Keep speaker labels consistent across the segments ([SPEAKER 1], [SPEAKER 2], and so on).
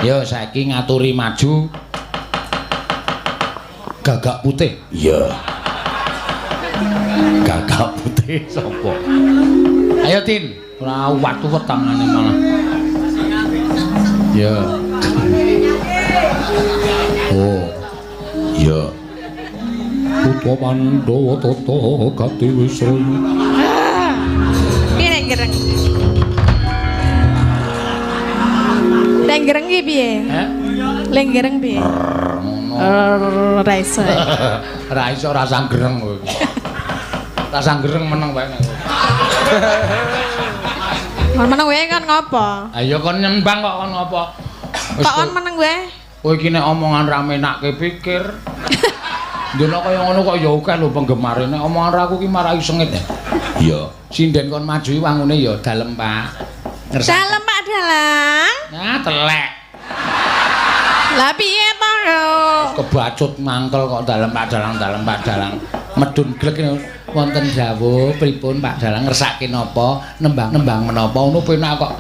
[SPEAKER 1] Yo saiki ngaturi maju Gagak Putih. Iya. Gagak Putih sapa? Ayo Tin, ora uwat-uwet tangane malah. Ya. Oh. Iya. Putra Pandhawa tata gati wisraya.
[SPEAKER 2] Piye nek gereng? Nek gereng ki piye?
[SPEAKER 1] Heh?
[SPEAKER 2] Lek gereng piye?
[SPEAKER 1] Ngono.
[SPEAKER 2] Ora iso.
[SPEAKER 1] Ora iso rasa gereng kowe. Rasa gereng meneng wae nek kowe.
[SPEAKER 2] Kon meneng wae kon ngopo?
[SPEAKER 1] Ayo kon nyembang kok kon ngopo? Wis
[SPEAKER 2] Kok kon meneng wae?
[SPEAKER 1] Kowe iki nek omongan ra menakke pikir. Ndelok kaya ngono kok ya akeh lho penggemare. Nek omongan ra aku ki marai sengit. Iya. Sinden kon maju wangune ya dalem, Pak. Ngersake.
[SPEAKER 2] Dalem Pak Dalang.
[SPEAKER 1] Nah, telek.
[SPEAKER 2] Lah piye to?
[SPEAKER 1] Kebacut mangkel kok dalem Pak Dalang, dalem Pak Dalang. Medun glek wonten dawuh pripun Pak Dalang ngersake napa, nembang-nembang menapa ngono penak kok.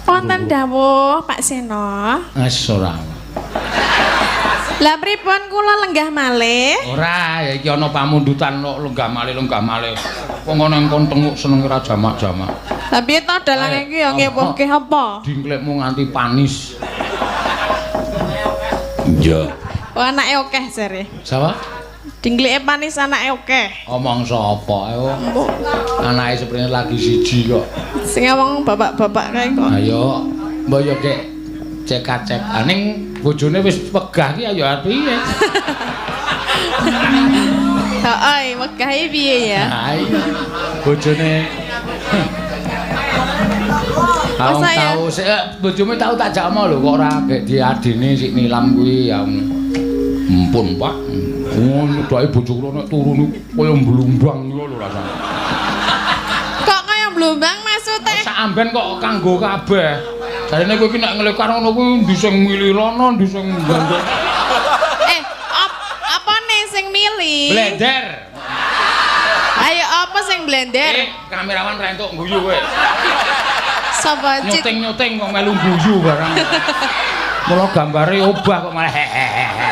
[SPEAKER 2] Wonten dawuh Pak Seno.
[SPEAKER 1] Wis ora.
[SPEAKER 2] Lah pripun kula lenggah malih?
[SPEAKER 1] Ora, ya iki ana pamundutan kok lenggah malih-lenggah malih. Wong ana kon tenguk senenge ra jamak-jamak.
[SPEAKER 2] Lah piye to dalang iki ya ngewohke apa?
[SPEAKER 1] Dingklekmu nganti panis. Iya.
[SPEAKER 2] Oh anake akeh jare.
[SPEAKER 1] Sapa?
[SPEAKER 2] Dingkleke panis anake akeh.
[SPEAKER 1] Omong sapa? Ayo. Anake seprene lagi siji kok.
[SPEAKER 2] Sing ngomong bapak-bapak kae kok.
[SPEAKER 1] Ayo, mbok yo gek cekak-cek. Ning bojone wis wegah ki ayo arep piye?
[SPEAKER 2] Heeh, wegah iki piye ya?
[SPEAKER 1] Ha iya. Bojone Aku
[SPEAKER 2] Masa ya?
[SPEAKER 1] tau sik bojomu tau tak jak omong lho kok ora gek diadine sik nilam kuwi ya. Empun, Pak. Oh, nyedaki bojo kula nek turu niku kaya mblumbang niku lho rasane.
[SPEAKER 2] Kok kaya mblumbang maksude?
[SPEAKER 1] Sak amben kok kanggo kabeh. Jarene kowe iki nek nglekar ngono kuwi ndi sing mili rono, ndi sing ndondok.
[SPEAKER 2] Apane sing mili?
[SPEAKER 1] Blender.
[SPEAKER 2] Ayo apa sing blender?
[SPEAKER 1] Kamerawan ra entuk guyu kowe.
[SPEAKER 2] Sapa cit?
[SPEAKER 1] Nyuting-nyuting kok melu guyu barang. Mula gambare obah kok malah hehehe.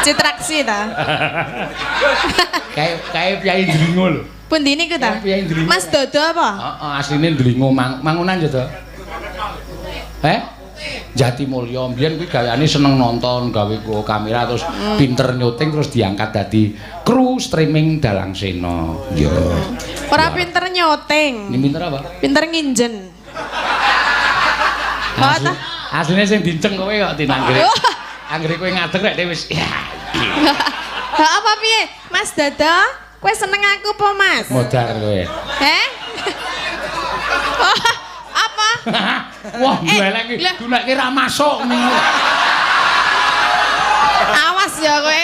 [SPEAKER 2] Citraksi ta?
[SPEAKER 1] Kayak piyai Ndlingo lho.
[SPEAKER 2] Pundi niku ta?
[SPEAKER 1] Kayak piyai Ndlingo.
[SPEAKER 2] Mas Dodo apa?
[SPEAKER 1] Heeh, asline Ndlingo Mangunan ya to. Eh? Jatimulya mbiyen kuwi gaweane seneng nonton, gawe kamera terus pinter nyuting terus diangkat dadi kru streaming Dalang Seno. Ya.
[SPEAKER 2] Ora pinter nyuting.
[SPEAKER 1] Ini pinter apa?
[SPEAKER 2] Pinter nginjen. Oh ta?
[SPEAKER 1] Asline sing dinceng kowe kok tinanggere. Anggere kowe ngadeg rek wis ya.
[SPEAKER 2] Ha apa piye? Mas Dodo, kowe seneng aku apa, Mas?
[SPEAKER 1] Modar kowe.
[SPEAKER 2] Heh? Oh, apa?
[SPEAKER 1] Wah, glelek iki. Dunekke ra masuk ning.
[SPEAKER 2] Awas ya kowe.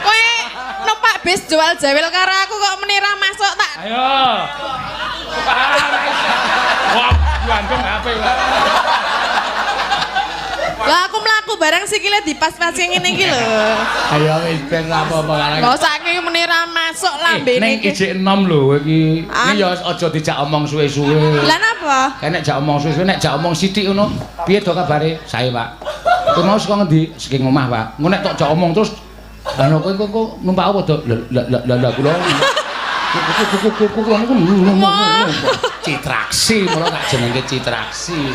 [SPEAKER 2] Kowe numpak bis jual jawil karo aku kok meni ra masuk tak.
[SPEAKER 1] Ayo. Wah, gandeng HP kok.
[SPEAKER 2] Lah aku mlaku bareng sikile dipas-pas ngene iki lho.
[SPEAKER 1] Ayo wis ben ra apa-apa karang.
[SPEAKER 2] Lho saiki meni ra masuk lambene
[SPEAKER 1] Ning
[SPEAKER 2] iki.
[SPEAKER 1] ijik enom lho iki. Ini ya aja dijak omong suwe-suwe.
[SPEAKER 2] Lah napa?
[SPEAKER 1] Kae nek jak omong suwe-suwe nek jak omong sithik ngono, piye to kabare? Sae, Pak. Kowe mau saka ngendi? Saking omah, Pak. Engko nek tok jak omong terus lah kowe kok numpak apa to? Lah lah lah kula. Kula niku Citraksi, mula tak jenenge Citraksi.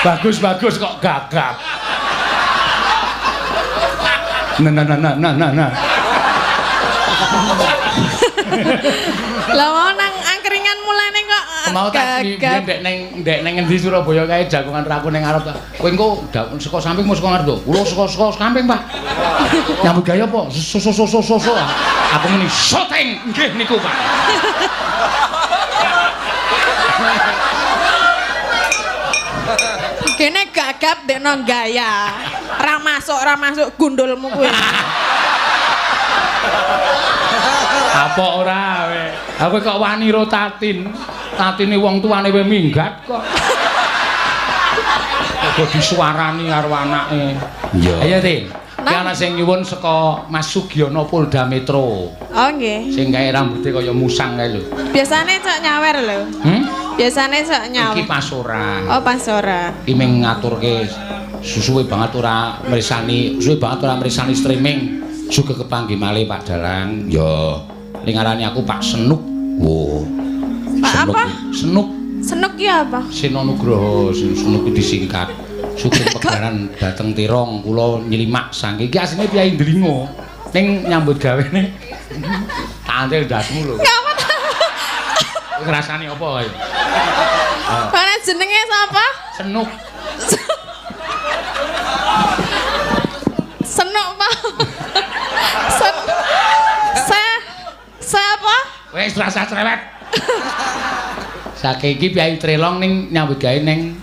[SPEAKER 1] Bagus-bagus kok gagap. Nah nah nah nah nah nah.
[SPEAKER 2] Lah mau nang angkringan mulane kok
[SPEAKER 1] mau tak biyen ndek neng ngendi Surabaya kae jagongan raku ning ngarep. Kowe engko saka samping mau saka ngarep to? Kula saka samping, Pak. Nyambut gawe apa? So so so so so. Aku muni syuting nggih niku, Pak.
[SPEAKER 2] Kene gagap dekno gaya. Ra masuk gundulmu kuwi.
[SPEAKER 1] Apa ora kowe? Aku kok wani ro Tatin. Tatine wong tuane we minggat kok. Kok disuarani karo anake. Iya. Ayo, Tin. Ki ana sing nyuwun saka Mas Sugiono Polda Metro.
[SPEAKER 2] Oh nggih.
[SPEAKER 1] Sing kae rambute kaya musang kae lho.
[SPEAKER 2] Biasane cok nyawer lho. Biasane sok nyawer.
[SPEAKER 1] Iki pas ora.
[SPEAKER 2] Oh, pas ora.
[SPEAKER 1] Iki mung ngaturke suwe banget ora mresani, suwe banget ora mresani streaming. Sugeng kepanggih malih Pak Dalang. Ya, ning ngarani aku Pak Senuk. Wo.
[SPEAKER 2] Pak
[SPEAKER 1] Senuk.
[SPEAKER 2] apa?
[SPEAKER 1] Senuk.
[SPEAKER 2] Senuk ki apa?
[SPEAKER 1] Seno Nugroho, Senuk ki disingkat. Sugeng pegaran dateng Tirong kula nyelimak saking iki asline piyai Ndlingo. Ning nyambut gawene tantil ndasmu lho.
[SPEAKER 2] Ngapa ta?
[SPEAKER 1] Ngrasani apa kae?
[SPEAKER 2] Pane jenenge sapa?
[SPEAKER 1] Senuk.
[SPEAKER 2] Senuk, Pak. Sen Se apa?
[SPEAKER 1] Wis rasa cerewet. Saking iki piyai Trelong ning nyambut gawe ning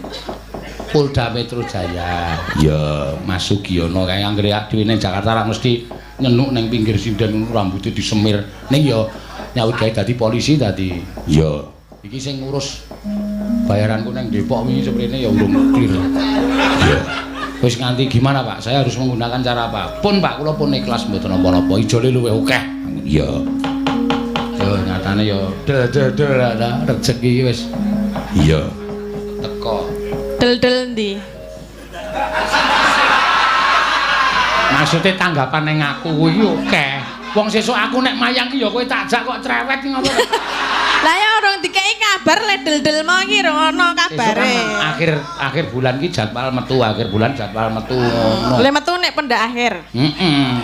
[SPEAKER 1] Polda Metro Jaya. Ya, Mas Sugiono kae anggere dhewe ning Jakarta ra mesti nyenuk ning pinggir sinden rambutnya disemir. Ning ya nyambut gawe dadi polisi dadi. Ya, iki sing ngurus bayaranku ning Depok wingi seprene ya urung clear. Ya. Wis nganti gimana, Pak? Saya harus menggunakan cara apa? Pun, Pak, kula pun ikhlas mboten napa-napa. Ijole luwih akeh. Ya. Yo nyatane yo del-del lah rezeki wis. Iya. Teko.
[SPEAKER 2] Del-del ndi?
[SPEAKER 1] Maksude tanggapan ning aku kuwi akeh. Wong sesuk aku nek mayang ki ya kowe tak jak kok cerewet ki ngopo.
[SPEAKER 2] Lah ya urung dikeki kabar le del-del mau ki urung ana kabare.
[SPEAKER 1] Akhir bulan ki jadwal metu, akhir bulan jadwal metu ngono.
[SPEAKER 2] Le metu nek pendak akhir.
[SPEAKER 1] Heeh.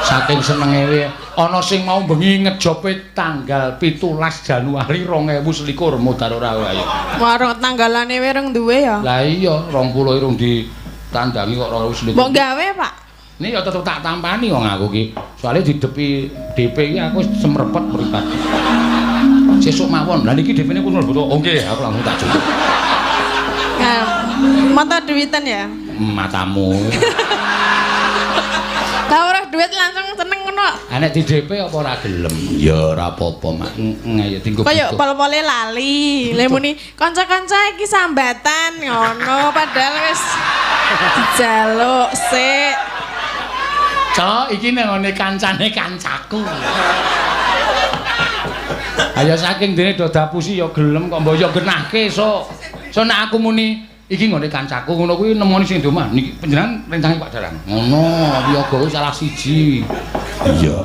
[SPEAKER 1] Saking senenge kuwi ana sing mau bengi ngejope tanggal 17 Januari 2021 modar ora ayo.
[SPEAKER 2] Warung tanggalane wae rong duwe ya.
[SPEAKER 1] Lah iya 20 irung ditandangi kok 2021.
[SPEAKER 2] Mbok gawe, Pak.
[SPEAKER 1] Ini ya tetep tak tampani wong aku ki. Soale didepi DP iki aku semrepet mripat. Sesuk mawon. Lah niki DP-ne kulo mlebu. Oh nggih, aku langsung tak cukup.
[SPEAKER 2] Nah, mata duitan ya?
[SPEAKER 1] Matamu.
[SPEAKER 2] Lah ora duit langsung seneng ngono.
[SPEAKER 1] Ha nek di DP apa ora gelem? Ya ora apa-apa, Mak. Heeh, ya dinggo.
[SPEAKER 2] Kaya pol-pole lali. Lha muni kanca-kanca iki sambatan ngono padahal wis dijaluk sik.
[SPEAKER 1] Cok, iki nang ngene kancane kancaku. Ayo saking dene do dapusi ya gelem kok mbok ya genahke sok. So nek aku muni iki nggone kancaku ngono kuwi nemoni sing di omah niki panjenengan rencange Pak Dalang. Ngono, wiyaga kuwi salah siji. Iya.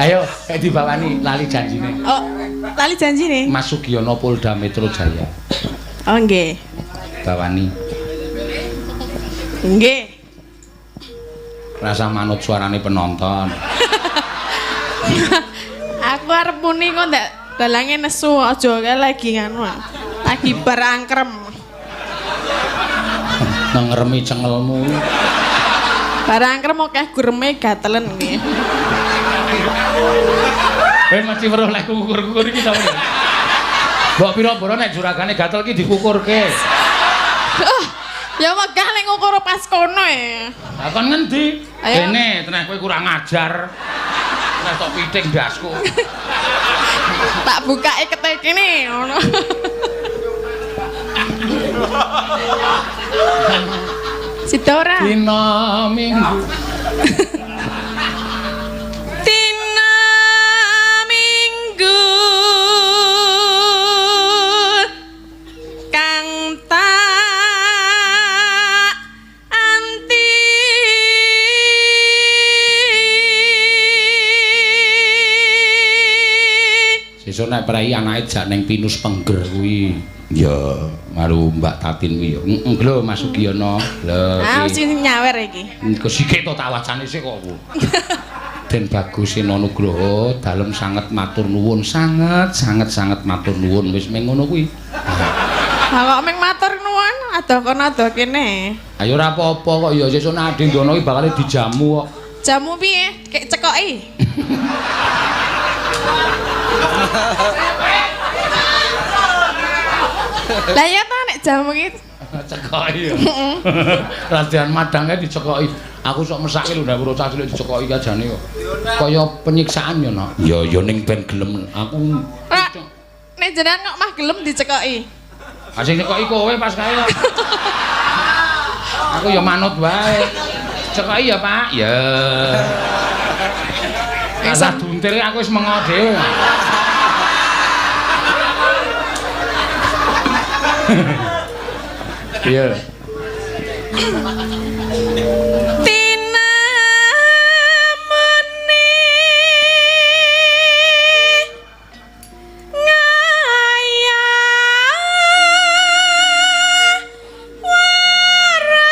[SPEAKER 1] Ayo, kayak dibawani lali janjine.
[SPEAKER 2] Oh, lali janjine.
[SPEAKER 1] Mas Sugiono Polda Metro Jaya.
[SPEAKER 2] Oh nggih.
[SPEAKER 1] Bawani.
[SPEAKER 2] Nggih.
[SPEAKER 1] Rasa manut suarane penonton.
[SPEAKER 2] Aku arep muni kok ndak dalange nesu aja kae lagi nganu. Lagi barangkrem.
[SPEAKER 1] Ngremi cengelmu.
[SPEAKER 2] Barangkrem akeh gureme gatelen nggih.
[SPEAKER 1] Kowe mesti weruh lek kukur-kukur iki ta. Mbok pira-pira nek juragane gatel ki dikukurke.
[SPEAKER 2] Ya wegah nek ngukur pas kono e.
[SPEAKER 1] Lah kon ngendi? Kene teneh kowe kurang ajar. Teneh tok piting ndasku.
[SPEAKER 2] Tak bukake ketek kene ngono. Sida ora?
[SPEAKER 1] Dina Minggu.
[SPEAKER 2] Dina Minggu kang tak anti
[SPEAKER 1] Sesuk nek prei anake jak ning Pinus Pengger kuwi. Ya, maru Mbak Tatin kuwi ya. Heeh, lho Mas Sugiono. Lho.
[SPEAKER 2] Ah, sing nyawer iki.
[SPEAKER 1] Engko sithik to tak wacane sik kok aku. Den Bagus Seno Nugroho dalem sanget matur nuwun, sanget sanget sanget matur nuwun wis meng ngono kuwi.
[SPEAKER 2] Ha kok meng matur nuwun, adoh kono adoh kene.
[SPEAKER 1] Ayo ora apa-apa kok ya sesuk nek Ade ndono iki bakal dijamu kok.
[SPEAKER 2] Jamu piye? Kek cekoki. Lah ya ta nek jamu iki
[SPEAKER 1] cekoki ya. Radian madange dicekoki. Aku sok mesake lho nek weruh cah cilik dicekoki kajane kok. Kaya penyiksaan ya, Nak. Ya ya ning ben gelem aku.
[SPEAKER 2] Nek jenengan kok mah gelem dicekoki.
[SPEAKER 1] Ha sing nyekoki kowe pas kae kok. Aku ya manut wae. Cekoki ya, Pak. Ya. Rasa duntir aku wis mengo dhewe. Iya.
[SPEAKER 2] Tinamune ngaya wara.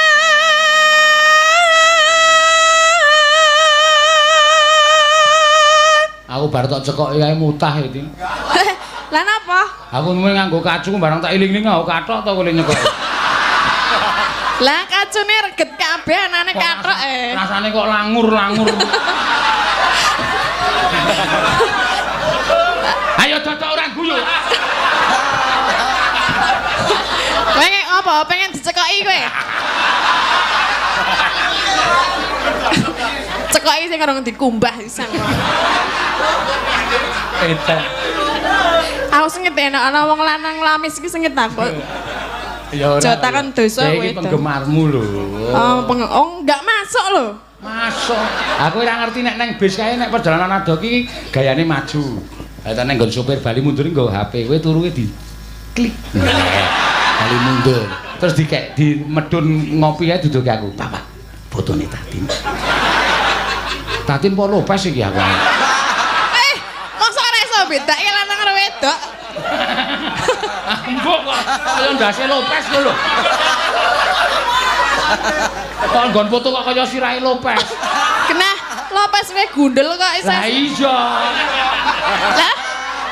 [SPEAKER 1] Aku bar tok cekoki kae mutah iki.
[SPEAKER 2] Lah napa?
[SPEAKER 1] Aku nuwun nganggo kacu barang tak iling-iling nganggo kathok to kowe nyekok.
[SPEAKER 2] Lah kacune reget kabeh anane kathok e.
[SPEAKER 1] Rasane kok langur-langur. Ayo cocok ora guyu.
[SPEAKER 2] Kowe apa pengen dicekoki kowe? Cekoki sing karo dikumbah sisan.
[SPEAKER 1] Edan.
[SPEAKER 2] Aku sengit enak ana wong lanang lamis iki sengit aku.
[SPEAKER 1] Ya ora.
[SPEAKER 2] Jotakan dosa kowe.
[SPEAKER 1] Iki penggemarmu lho.
[SPEAKER 2] Oh, oh enggak masuk lho.
[SPEAKER 1] Masuk. Aku ora ngerti nek nang bis kae nek perjalanan ado iki gayane maju. Lah nek nggon sopir bali mundur nggo HP, kowe turu di klik. Bali mundur. Terus dikek di medun ngopi kae duduke aku. Bapak, fotone Tatin. Tatin po Lopez iki aku.
[SPEAKER 2] Eh, mosok ora iso bedake lanang karo wedok.
[SPEAKER 1] Mbok kok kaya ndase Lopez lho lho. Kok nggon foto kok kaya sirahe Lopez.
[SPEAKER 2] Kena Lopez wae gundel kok iso.
[SPEAKER 1] Lah iya.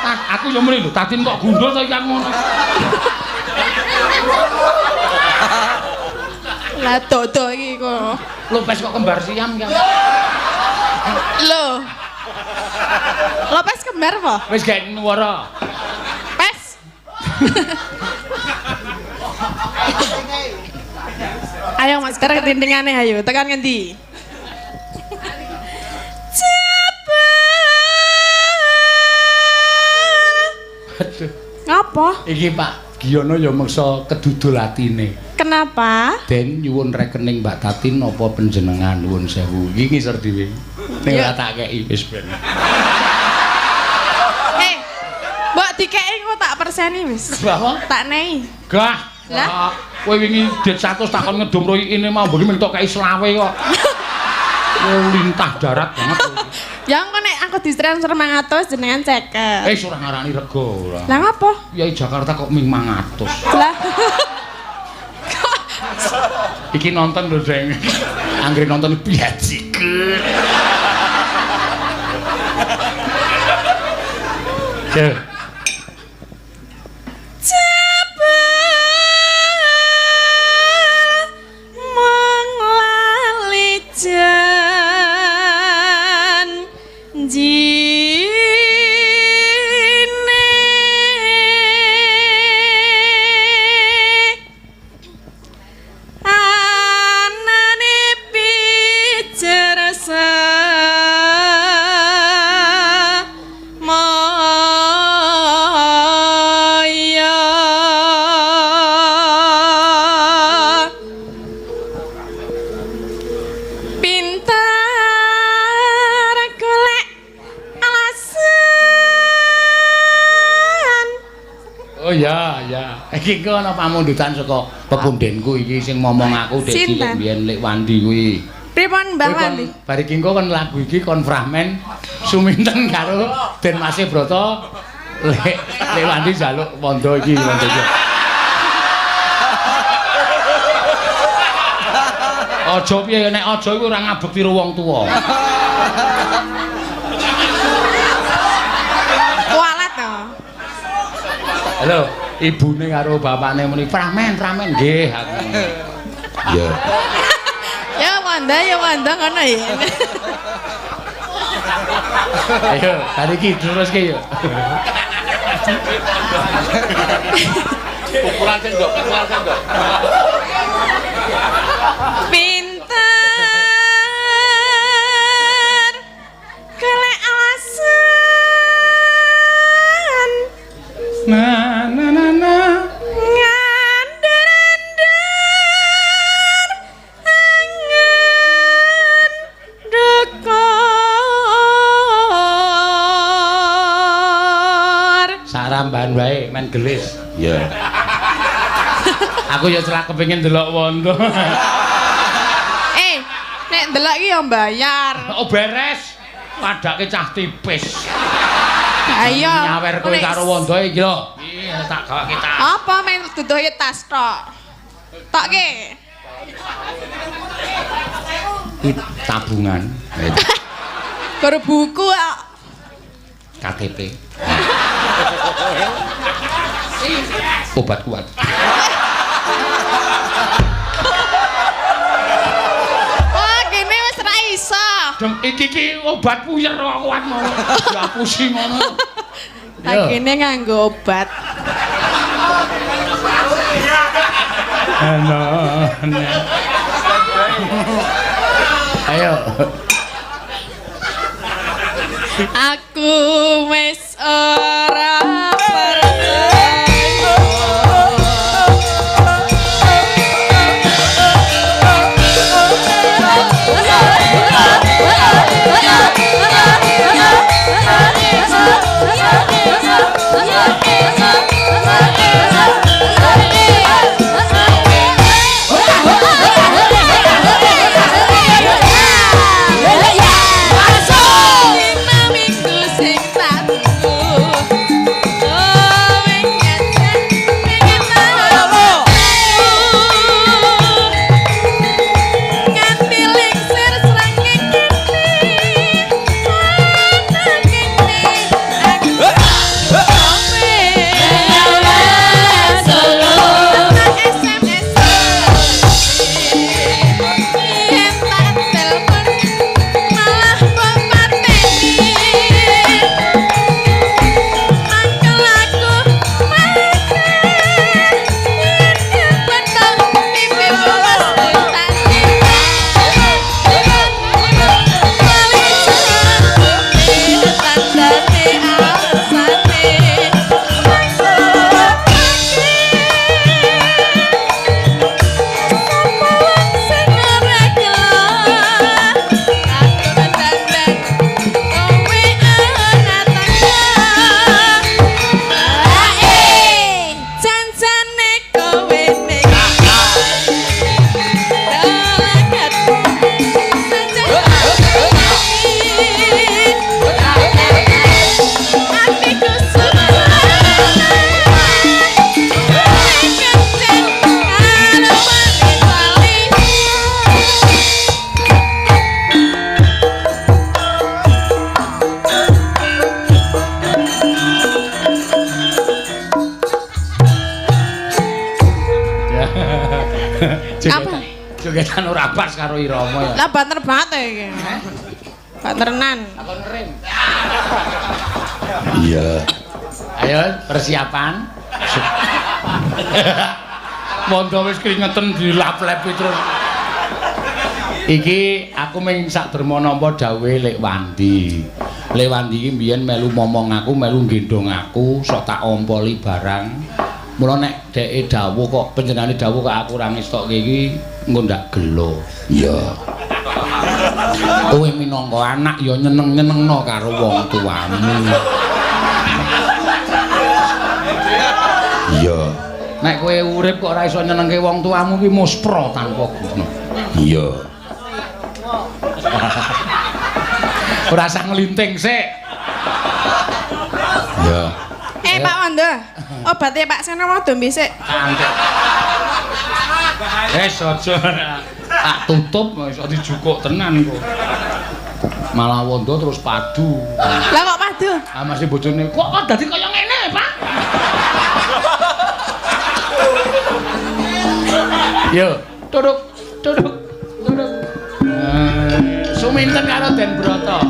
[SPEAKER 2] Lah
[SPEAKER 1] aku yo muni lho, Tatin kok gundul to iki aku ngono.
[SPEAKER 2] Lah dodo iki kok.
[SPEAKER 1] Lopez kok kembar siam kan.
[SPEAKER 2] Lho. Lopez kembar apa?
[SPEAKER 1] Wis gak nuwara.
[SPEAKER 2] Pes. Ayo Mas, sekarang ketintingane ayo, tekan ngendi?
[SPEAKER 1] Aduh.
[SPEAKER 2] Ngapa?
[SPEAKER 1] Iki Pak Giyono ya meksa kedudul atine.
[SPEAKER 2] Kenapa?
[SPEAKER 1] Den nyuwun rekening Mbak Tatin napa panjenengan nuwun sewu. Iki ngisor dhewe. Ning ora tak kei wis ben.
[SPEAKER 2] Eh, mbok dikeki engko tak perseni wis.
[SPEAKER 1] Apa?
[SPEAKER 2] Tak nei.
[SPEAKER 1] Gah.
[SPEAKER 2] Lah,
[SPEAKER 1] kowe wingi dit 100 takon ngedum royine mau mbok mung tok kei selawe kok. Lintah darat banget.
[SPEAKER 2] Ya engko nek aku ditransfer 500 jenengan 50.
[SPEAKER 1] Eh ora ngarani rega ora.
[SPEAKER 2] Lah ngapa?
[SPEAKER 1] Yai Jakarta kok ming 500.
[SPEAKER 2] Lah.
[SPEAKER 1] Iki nonton lho, Deng. Anggere nonton biajiker. Ya. Iki kok ana pamundutan saka pepundenku iki sing momong aku dek cilik biyen Lek Wandi kuwi.
[SPEAKER 2] Pripun Mbah Wandi?
[SPEAKER 1] Bar iki engko kon lagu iki kon fragmen suminten karo Den Mase Brata Lek Lek Wandi njaluk wondo iki wondo iki. Aja piye nek aja iku ora ngabekti karo wong tuwa.
[SPEAKER 2] Kualat to.
[SPEAKER 1] Halo. Ibune karo bapakne muni pramen pramen nggih aku. Iya.
[SPEAKER 2] Ya wanda ya wanda ngono ya.
[SPEAKER 1] Ayo, tadi iki teruske yo.
[SPEAKER 3] Pukulan sendok, pukulan sendok.
[SPEAKER 2] Pinter golek alasan.
[SPEAKER 1] Na na na na
[SPEAKER 2] ngandar-andar angan deka.
[SPEAKER 1] Tambahan wae men gelis. Iya. Aku ya celak kepengin delok wondo.
[SPEAKER 2] Nek ndelok iki ya bayar.
[SPEAKER 1] Oh beres. Padake cah tipis.
[SPEAKER 2] Ayo.
[SPEAKER 1] Nyawer kowe karo wondo iki lho. Iya, tak gawake tas.
[SPEAKER 2] Apa men duduhe tas tok. Tokke.
[SPEAKER 1] Tabungan.
[SPEAKER 2] Baru buku kok.
[SPEAKER 1] KTP. Obat kuat.
[SPEAKER 2] Wah, gini wis ra iso.
[SPEAKER 1] Deng iki ki obat puyer kok kuat ngono. Diapusi ngono.
[SPEAKER 2] Tak kene nganggo obat.
[SPEAKER 1] Ayo.
[SPEAKER 2] Aku wis ora percaya. Apa?
[SPEAKER 1] Jogetan ora pas karo irama ya.
[SPEAKER 2] Lah banter banget ya iki. Banterenan.
[SPEAKER 1] Aku ngerim. Iya. Ayo persiapan. Wondo wis kringeten dilap-lepi terus. Iki aku ming sak derma nampa dawuhe Lek Wandi. Lek Wandi iki mbiyen melu momong aku, melu nggendhong aku, sok tak ompoli barang. Mula nek dheke dawuh kok panjenengane dawuh kok aku ora ngestokke iki engko ndak gelo. Iya. Kowe minangka anak ya nyeneng-nyenengno karo wong tuamu. Iya. Nek kowe urip kok ora iso nyenengke wong tuamu ki muspra tanpa guna. Iya. Ora usah nglinting sik. Iya.
[SPEAKER 2] Pak Wanda, obatnya Pak Seno mau dombe sik.
[SPEAKER 1] Wis aja tak tutup iso dijukuk tenan kok. Malah Wanda terus padu.
[SPEAKER 2] Lah kok padu?
[SPEAKER 1] Ah masih bojone. Kok kok dadi kaya ngene, Pak? Yo, turuk turuk turuk. Suminten karo Den Broto.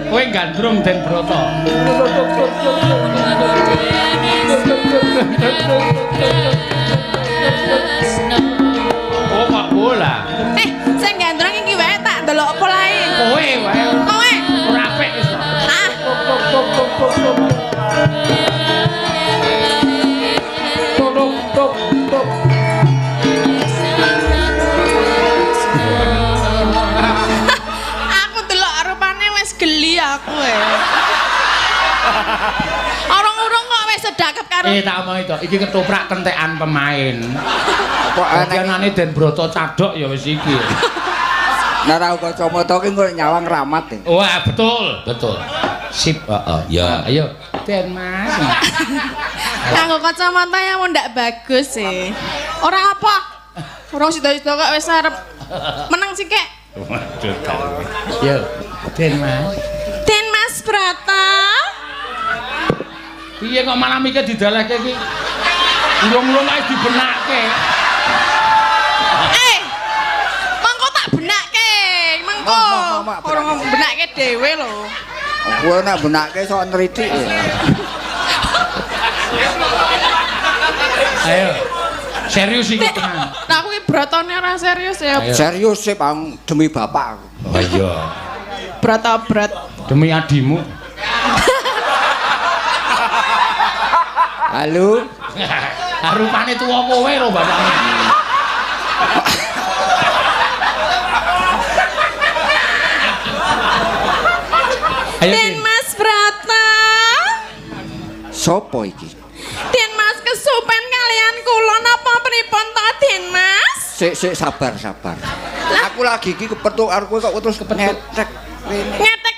[SPEAKER 1] Kowe gandrung Den Broto. Oh, kok bola.
[SPEAKER 2] Sing gandrung iki wae tak ndelok polahe.
[SPEAKER 1] Kowe wae.
[SPEAKER 2] Kowe.
[SPEAKER 1] Ora apik wis to.
[SPEAKER 2] Ah.
[SPEAKER 1] Tuk tuk tuk.
[SPEAKER 2] Aku delok rupane wis geli aku e. Orang-urung kok wis sedakep karo
[SPEAKER 1] Tak omongi to, iki ketoprak kentekan pemain.
[SPEAKER 3] Kok
[SPEAKER 1] Dadi
[SPEAKER 3] aneh
[SPEAKER 1] anane Den Broto cadhok ya wis iki.
[SPEAKER 3] nek ora kacamata ki engko nyawang ramat e.
[SPEAKER 1] Wah, betul, betul. Sip, heeh. Ya, ayo. Den Mas.
[SPEAKER 2] Nganggo kacamata yang ndak bagus sih. Ora apa. Urung sida-sida kok wis arep meneng sih kek.
[SPEAKER 1] Waduh. Yo, Den Mas.
[SPEAKER 2] Den Mas Brata.
[SPEAKER 1] Piye kok malah mikir didalehke iki? Urung-urung ae dibenake.
[SPEAKER 2] Eh. Mengko tak benake. Mengko. Ora benake dhewe lho.
[SPEAKER 3] Kowe nek benake sok nritik ya.
[SPEAKER 1] Ayo. Serius iki tenan.
[SPEAKER 2] Nah aku iki brotone ora serius ya.
[SPEAKER 1] Ayo.
[SPEAKER 3] Serius sih, Bang, demi bapak aku.
[SPEAKER 1] Oh iya.
[SPEAKER 2] Broto-brot.
[SPEAKER 1] Demi adimu.
[SPEAKER 3] Halo.
[SPEAKER 1] Rupane tuwa kowe lho bapakmu. Ayo.
[SPEAKER 2] Den Mas Brata.
[SPEAKER 3] Sopo iki?
[SPEAKER 2] Den Mas kesupen kalian kula napa pripun to Den Mas?
[SPEAKER 3] Sik sik sabar sabar. Aku lagi iki kepethuk karo kowe kok terus ngetek rene.
[SPEAKER 2] Ngetek.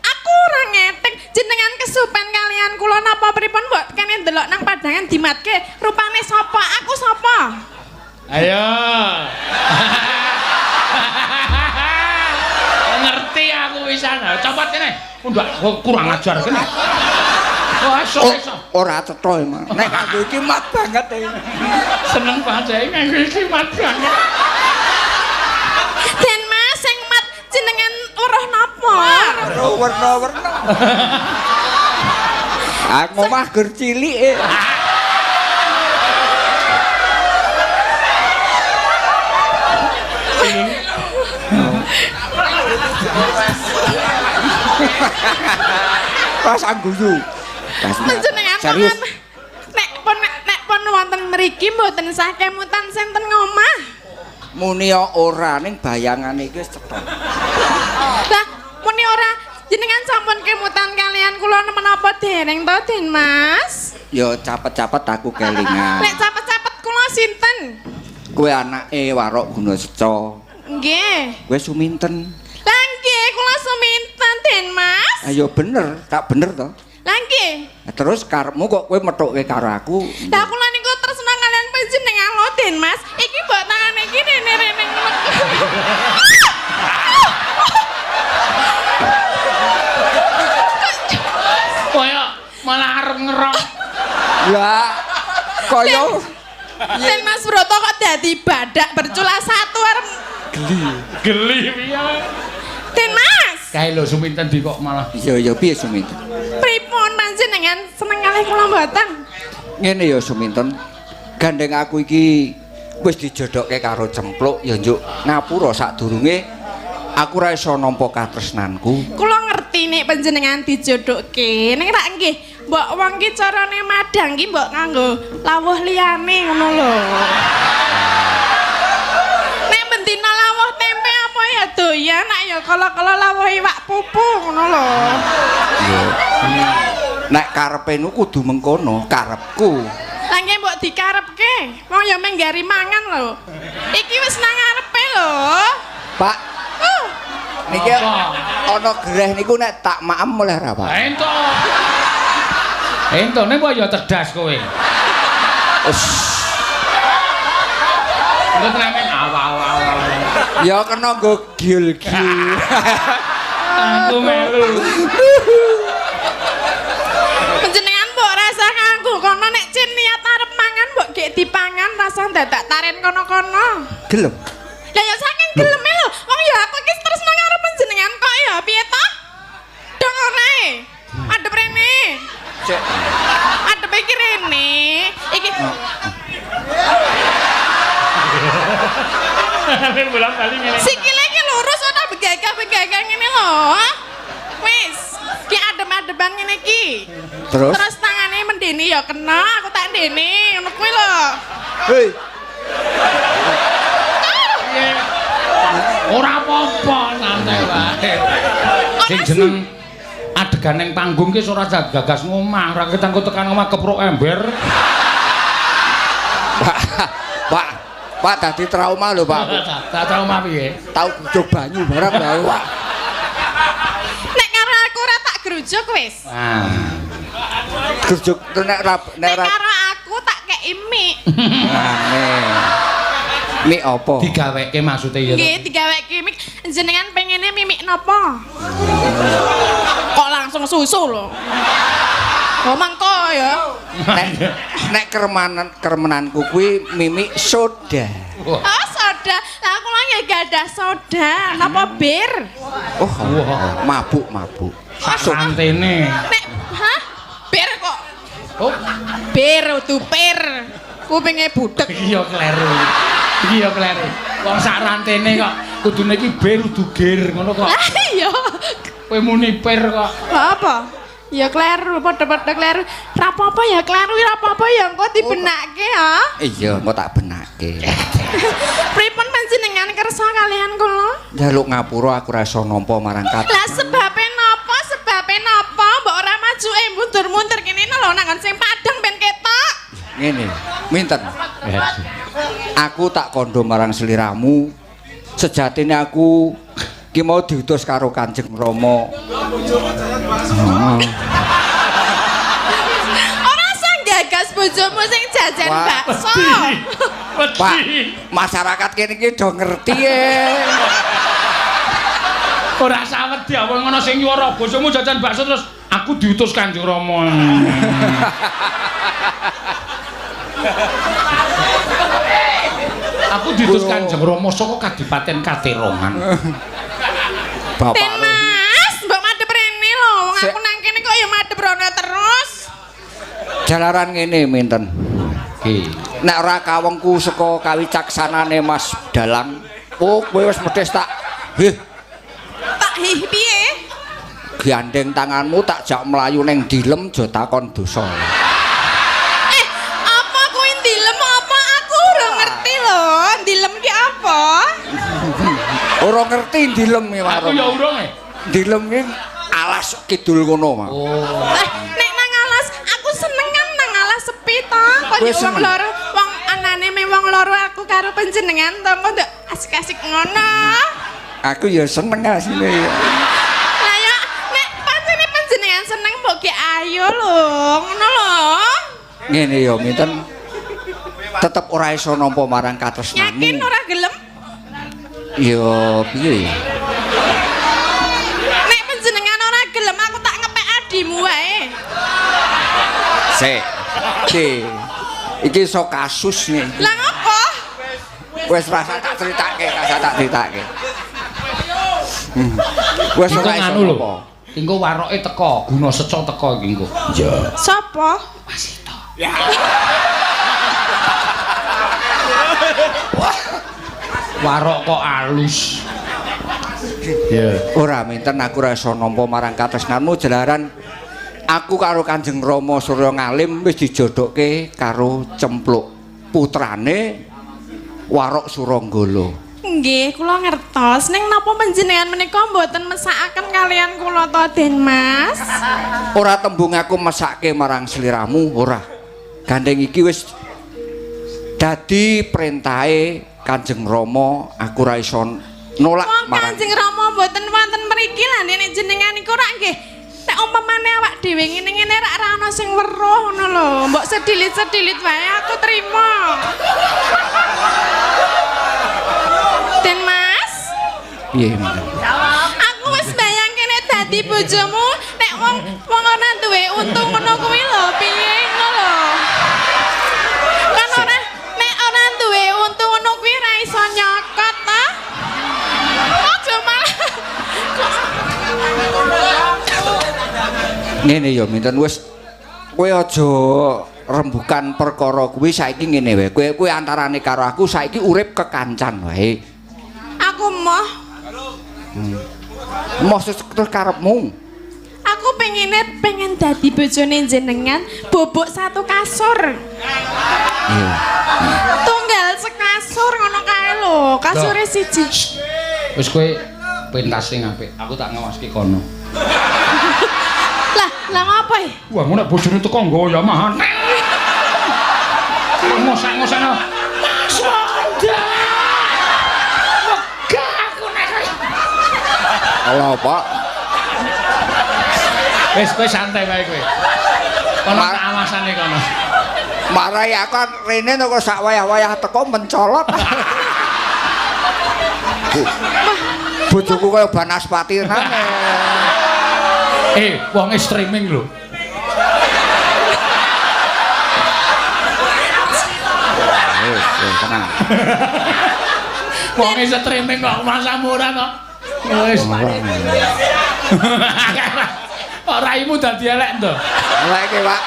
[SPEAKER 2] Aku ora ngetek. Jenengan kesupen kalian kula napa pripun mbok kene ndelok nang padangan dimatke. Rupane sapa? Aku sapa?
[SPEAKER 1] Ayo. Ngerti aku wisan. Copot kene. Ndak kurang ajar kene. Wah, iso iso.
[SPEAKER 3] Ora cetha emang. Nek aku iki mat banget e.
[SPEAKER 1] Seneng banget saya nganggo iki mat banget.
[SPEAKER 2] Den Mas sing mat jenengan weruh napa?
[SPEAKER 3] Werna-werna. Aku mah gur cilik e. Pas angguyu.
[SPEAKER 2] Panjenengan
[SPEAKER 3] serius.
[SPEAKER 2] Nek pun wonten mriki mboten sah kemutan senten ngomah.
[SPEAKER 3] Muni ora ning bayangane iki wis cetha.
[SPEAKER 2] Lah muni ora jenengan sampun kemutan kalian kula menapa dereng to Den Mas?
[SPEAKER 3] Ya capet-capet aku kelingan.
[SPEAKER 2] Nek capet-capet kula sinten?
[SPEAKER 3] Kowe anake Warok Gunaseca.
[SPEAKER 2] Nggih.
[SPEAKER 3] Kowe Suminten.
[SPEAKER 2] Lah nggih kula Suminten Den Mas.
[SPEAKER 3] Ayo bener, tak bener to?
[SPEAKER 2] Lah nggih.
[SPEAKER 3] Terus karepmu kok kowe methukke karo aku?
[SPEAKER 2] Lah kula niku tresna kalian panjenengan lho Den Mas. Iki mbok tangane iki rene-rene ngono.
[SPEAKER 1] Kaya malah arep ngerok.
[SPEAKER 3] Lah kaya
[SPEAKER 2] Den Mas Broto kok dadi badak bercula satu arep
[SPEAKER 3] geli.
[SPEAKER 1] Geli piye?
[SPEAKER 2] Den Mas.
[SPEAKER 1] Kae lho Suminten di kok malah.
[SPEAKER 3] Iya iya piye Suminten?
[SPEAKER 2] Pripun panjenengan seneng kalih kula mboten?
[SPEAKER 3] Ngene ya Suminten. Gandeng aku iki wis dijodokke karo Cempluk ya njuk ngapura sadurunge aku ora iso nampa katresnanku.
[SPEAKER 2] Kula ngerti nek panjenengan dijodokke. Ning rak nggih, mbok wong ki carane madang ki mbok nganggo lawuh liyane ngono lho. Nek bendina lawuh tempe apa ya doyan, nek ya kala-kala lawuh iwak pupu ngono lho.
[SPEAKER 3] Nek karepe nu kudu mengkono, karepku.
[SPEAKER 2] Lah nggih mbok dikarepke. Wong ya menggari mangan lho. Iki wis nang ngarepe lho.
[SPEAKER 3] Pak. Niki ana gereh niku nek tak maem oleh ra, Pak?
[SPEAKER 1] Entuk. Entuk nek ya cerdas kowe.
[SPEAKER 3] Wes.
[SPEAKER 1] Engko tenan awa-awa.
[SPEAKER 3] Ya kena nggo gil-gil.
[SPEAKER 1] Aku melu.
[SPEAKER 2] Panjenengan mbok rasa nganggo kono nek cin niat arep mangan mbok gek dipangan rasa dadak taren kono-kono.
[SPEAKER 3] Gelem.
[SPEAKER 2] Lah ya saking geleme lho. Wong ya aku iki terus nang arep panjenengan kok ya piye to? Dong ora e. Adep rene.
[SPEAKER 3] Cek.
[SPEAKER 2] Adep iki rene. Iki
[SPEAKER 1] bolang-bali ngene.
[SPEAKER 2] Sikile iki lurus ora begagah-begagah ngene lho. Wis, ki adem-ademan ngene iki.
[SPEAKER 3] Terus?
[SPEAKER 2] Terus tangane mendene ya kena, aku tak ndene ngono kuwi lho.
[SPEAKER 3] Hei.
[SPEAKER 1] Ora apa-apa, santai wae. Sing jeneng Adegan ning panggung ki ora gagas ngomah, ora ketangku tekan omah keprok ember.
[SPEAKER 3] Pak, Pak, Pak dadi trauma lho, Pak.
[SPEAKER 1] Tak trauma piye?
[SPEAKER 3] Tau grujuk banyu barang lho, Pak.
[SPEAKER 2] Nek karo aku ora tak grujuk wis.
[SPEAKER 1] Ah.
[SPEAKER 3] Grujuk nek ora
[SPEAKER 2] nek karo aku tak kei mik.
[SPEAKER 3] Aneh. Mik apa?
[SPEAKER 1] Digaweke maksude ya.
[SPEAKER 2] Nggih, digaweke mik. Jenengan pengene mimik napa? Kok langsung susu lho. Oh mangko ya.
[SPEAKER 3] Nek kremenanku kuwi mimik soda.
[SPEAKER 2] Oh, soda. Lah aku lho nggih gadah soda. Napa bir?
[SPEAKER 3] Oh, mabuk-mabuk.
[SPEAKER 1] Santene.
[SPEAKER 2] Nek hah? Bir kok.
[SPEAKER 1] Oh,
[SPEAKER 2] bir udu pir. Kupinge budhek.
[SPEAKER 1] Iki ya kleru. Iki ya kleru. Wong sak rantene kok kudune iki bir udu gir ngono kok.
[SPEAKER 2] Lah iya.
[SPEAKER 1] Kowe muni pir kok.
[SPEAKER 2] Lah apa? Ya kleru, padha-padha kleru. Ra apa-apa ya kleru, ra apa-apa ya engko dibenake ya.
[SPEAKER 3] Iya, engko tak benake.
[SPEAKER 2] Pripun panjenengan kersa kalian kula?
[SPEAKER 3] Njaluk ngapura aku ora iso nampa marang kat.
[SPEAKER 2] Lah sebabe napa? Sebabe napa? Mbok ora maju mundur-mundur kene lho nang sing padhang ben ketok.
[SPEAKER 3] Ngene, minten. Aku tak kandha marang sliramu. Sejatine aku ki mau diutus karo Kanjeng Rama.
[SPEAKER 2] Ora usah gagas bojomu sing jajan bakso.
[SPEAKER 3] Pak, masyarakat kene iki do ngerti e.
[SPEAKER 1] Ora usah wedi wong ana sing nyuwara bojomu jajan bakso terus aku diutus Kanjeng Rama. Aku diutus Kanjeng Rama saka Kadipaten Katerongan.
[SPEAKER 3] Bapak
[SPEAKER 2] Mas, mbok madhep rene lho, wong aku nang kene kok ya madhep rono terus.
[SPEAKER 3] Jalaran ngene minten.
[SPEAKER 1] Ki.
[SPEAKER 3] Nek ora kawengku saka kawicaksanane Mas Dalang, oh kowe wis medhis tak hih.
[SPEAKER 2] Tak hih piye?
[SPEAKER 3] Gandeng tanganmu tak jak mlayu ning dilem aja takon dosa.
[SPEAKER 2] Apa kuwi dilem apa? Aku ora ngerti lho, dilem ki apa?
[SPEAKER 3] Ora ngerti dilem ki
[SPEAKER 1] Aku ya urung e.
[SPEAKER 3] Dilem ki alas kidul kono, Mas.
[SPEAKER 1] Oh.
[SPEAKER 2] Nek nang alas aku seneng kan nang alas sepi to. Kok wong loro, wong anane me wong loro aku karo panjenengan to kok nduk asik-asik ngono.
[SPEAKER 3] Aku ya seneng asline.
[SPEAKER 2] Lah ya nek pancene panjenengan seneng mbok ki ayo lho, ngono lho.
[SPEAKER 3] Ngene ya minten tetep ora iso nampa marang katresnanmu.
[SPEAKER 2] Yakin ora gelem?
[SPEAKER 3] Ya piye ya?
[SPEAKER 2] Nek panjenengan ora gelem aku tak ngepek adimu wae.
[SPEAKER 3] Sik. Iki. Iki iso kasus nih.
[SPEAKER 2] Lah ngopo?
[SPEAKER 3] Wis rasa tak critake, rasa tak critake. Wis ora iso nampa.
[SPEAKER 1] Engko waroke teko, guna seca teko iki engko. Iya.
[SPEAKER 2] Sapa?
[SPEAKER 1] Wasita. Warok kok alus.
[SPEAKER 3] Iya. Ora minten aku ora iso nampa marang katresnanmu jalaran aku karo Kanjeng Rama Surya Ngalim wis dijodohke karo Cempluk putrane Warok Suranggala.
[SPEAKER 2] Nggih, kula ngertos. Ning napa panjenengan menika mboten mesakaken kalian kula to, Den Mas?
[SPEAKER 3] Ora tembung aku mesake marang sliramu, ora. Gandeng iki wis dadi perintahe Kanjeng Rama, aku ora iso nolak marang
[SPEAKER 2] Kanjeng Rama mboten wonten mriki lha nek jenengan niku rak nggih. Nek umpamane awak dhewe ngene-ngene rak ora ana sing weruh ngono lho. Mbok sedilit-sedilit wae aku trima. Den Mas?
[SPEAKER 3] Piye minten?
[SPEAKER 2] Aku wis bayangke nek dadi bojomu nek wong wong ora duwe untung ngono kuwi lho piye ngono lho. Kan ora nek ora duwe untung ngono kuwi ora iso nyokot ta. Aja malah
[SPEAKER 3] ngene ya minten wis kowe aja rembukan perkara kuwi saiki ngene wae. Kowe kowe antarane karo aku saiki urip kekancan wae.
[SPEAKER 2] Aku moh.
[SPEAKER 3] Moh terus karepmu.
[SPEAKER 2] Aku pengen dadi bojone jenengan bobok satu kasur.
[SPEAKER 3] Iya.
[SPEAKER 2] Tunggal sekasur ngono kae lho, kasure siji.
[SPEAKER 1] Wis kowe pentas sing apik, aku tak ngawaski kono.
[SPEAKER 2] Lah ngopo e?
[SPEAKER 1] Wah, ngono nek bojone teko nggawa Yamaha. Ngosak-ngosakno. Mas Wanda. Wegah aku nek.
[SPEAKER 3] Ala, Pak.
[SPEAKER 1] Wis kowe santai wae kowe. Kono tak awasane kono.
[SPEAKER 3] Marai aku kan rene kok sak wayah-wayah teko mencolot. Bojoku kaya banaspati tenan.
[SPEAKER 1] Wonge streaming lho.
[SPEAKER 3] Tenang.
[SPEAKER 1] Wonge streaming kok masamu ora to. Wis. Kok raimu dadi elek to?
[SPEAKER 3] Elek iki, Pak.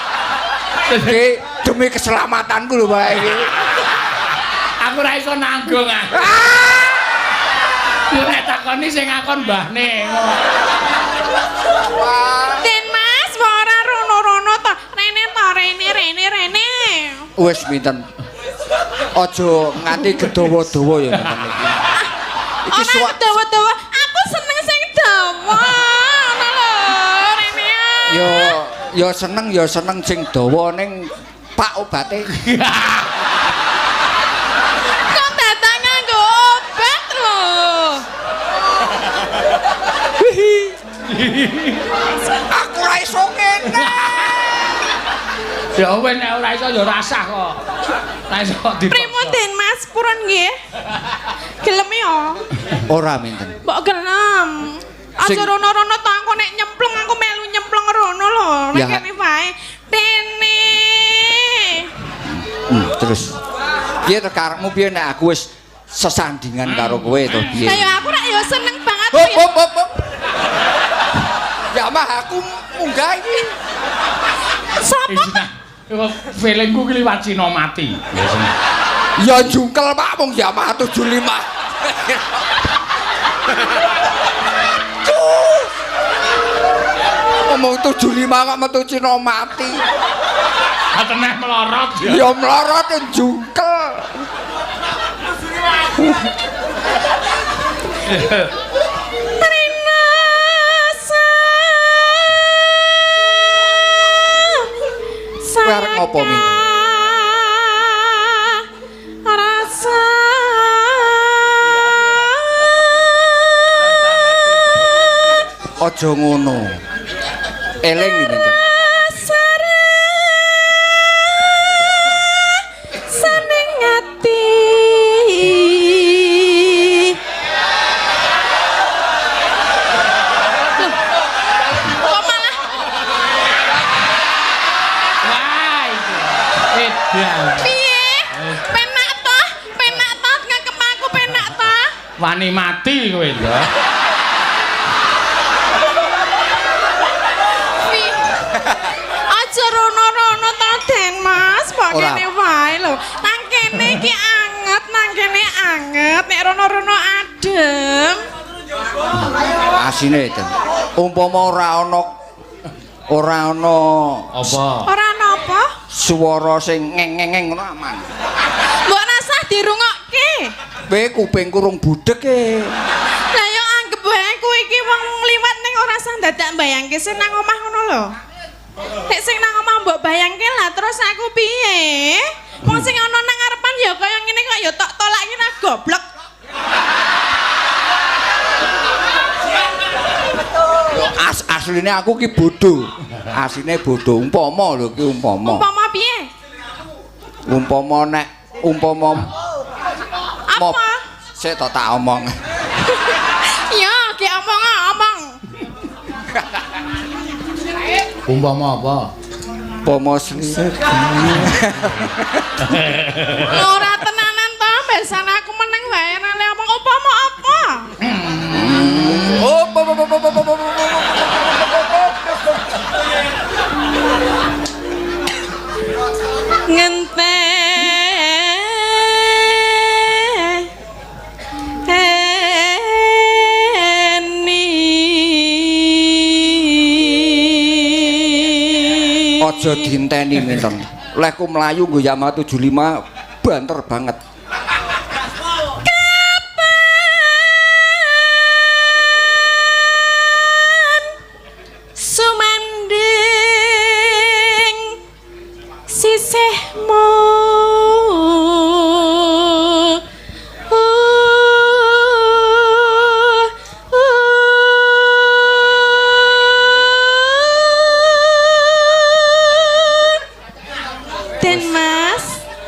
[SPEAKER 3] Iki demi keselamatanku lho, Pak iki.
[SPEAKER 1] Aku ora iso nanggung ah. Yo nek takoni sing ngakon mbahne.
[SPEAKER 2] Den Mas, ora rono-rono to. Rene to, rene rene rene.
[SPEAKER 3] Wis pinten. Aja nganti gedawa-dawa ya pinten iki. Iki
[SPEAKER 2] ora gedawa-dawa, aku seneng sing dawa. Ngono lho, rene.
[SPEAKER 3] Yo yo seneng sing dawa ning Pak obate.
[SPEAKER 2] Kok dadak nganggo obat lho.
[SPEAKER 3] Aku ora iso ngene.
[SPEAKER 1] Ya wis nek ora iso ya rasah kok. Ora iso dipaksa.
[SPEAKER 2] Pripun Den Mas purun nggih? Gelem ya?
[SPEAKER 3] Ora minten.
[SPEAKER 2] Mbok gelem. Aja rono-rono to aku nek nyemplung aku melu nyemplung rono lho. Nek kene wae. Dene.
[SPEAKER 3] Terus piye to karepmu piye nek aku wis sesandingan karo kowe to piye?
[SPEAKER 2] Lah ya aku rak ya seneng banget.
[SPEAKER 3] Hop hop hop. Hop. Ya mah aku munggah iki.
[SPEAKER 2] Sapa?
[SPEAKER 1] Feelingku ki liwat Cina mati.
[SPEAKER 3] Ya jungkel Pak mung Yamaha 75. Ngomong 75 kok metu Cina mati.
[SPEAKER 1] Ateneh melorot ya.
[SPEAKER 3] Ya melorot jungkel. Kowe arep ngopo mi?
[SPEAKER 2] Rasa
[SPEAKER 3] aja ngono. Eling ngene to.
[SPEAKER 2] Seneng ati. Kok malah
[SPEAKER 1] wah iki. Edan.
[SPEAKER 2] Piye? Penak to? Penak to ngakep aku penak to?
[SPEAKER 1] Wani mati kowe ya.
[SPEAKER 2] Aja rono-rono to Den Mas, mbok kene wae lho. Nang kene iki anget, nang kene anget, nek rono-rono adem.
[SPEAKER 3] Asine Den. Umpama ora ana
[SPEAKER 1] apa?
[SPEAKER 2] Ora ana apa?
[SPEAKER 3] Swara sing ngeng-ngeng ngono aman.
[SPEAKER 2] Mbok rasah dirungokke.
[SPEAKER 3] Kowe kupingku rung budhek e.
[SPEAKER 2] Lah yo anggep wae kowe iki wong liwat ning ora sah dadak mbayangke sing nang omah ngono lho. Nek sing nang omah mbok bayangke lah terus aku piye? Wong sing ana nang ngarepan ya kaya ngene kok ya tok tolak ngene goblok.
[SPEAKER 3] Asline aku ki bodho. Asline bodho umpama lho ki umpama.
[SPEAKER 2] Umpama piye?
[SPEAKER 3] Umpama nek umpama
[SPEAKER 2] apa?
[SPEAKER 3] Sik to tak omong.
[SPEAKER 2] Ya, ki omong omong.
[SPEAKER 1] Umpama apa?
[SPEAKER 3] Umpama slir.
[SPEAKER 2] Ora tenanan to, besan aku meneng wae nek omong umpama apa?
[SPEAKER 3] Oh,
[SPEAKER 2] ngenteni
[SPEAKER 3] aja dinteni minten. Lehku mlayu nggo Yamaha 75 banter banget.
[SPEAKER 2] Kapan sumanding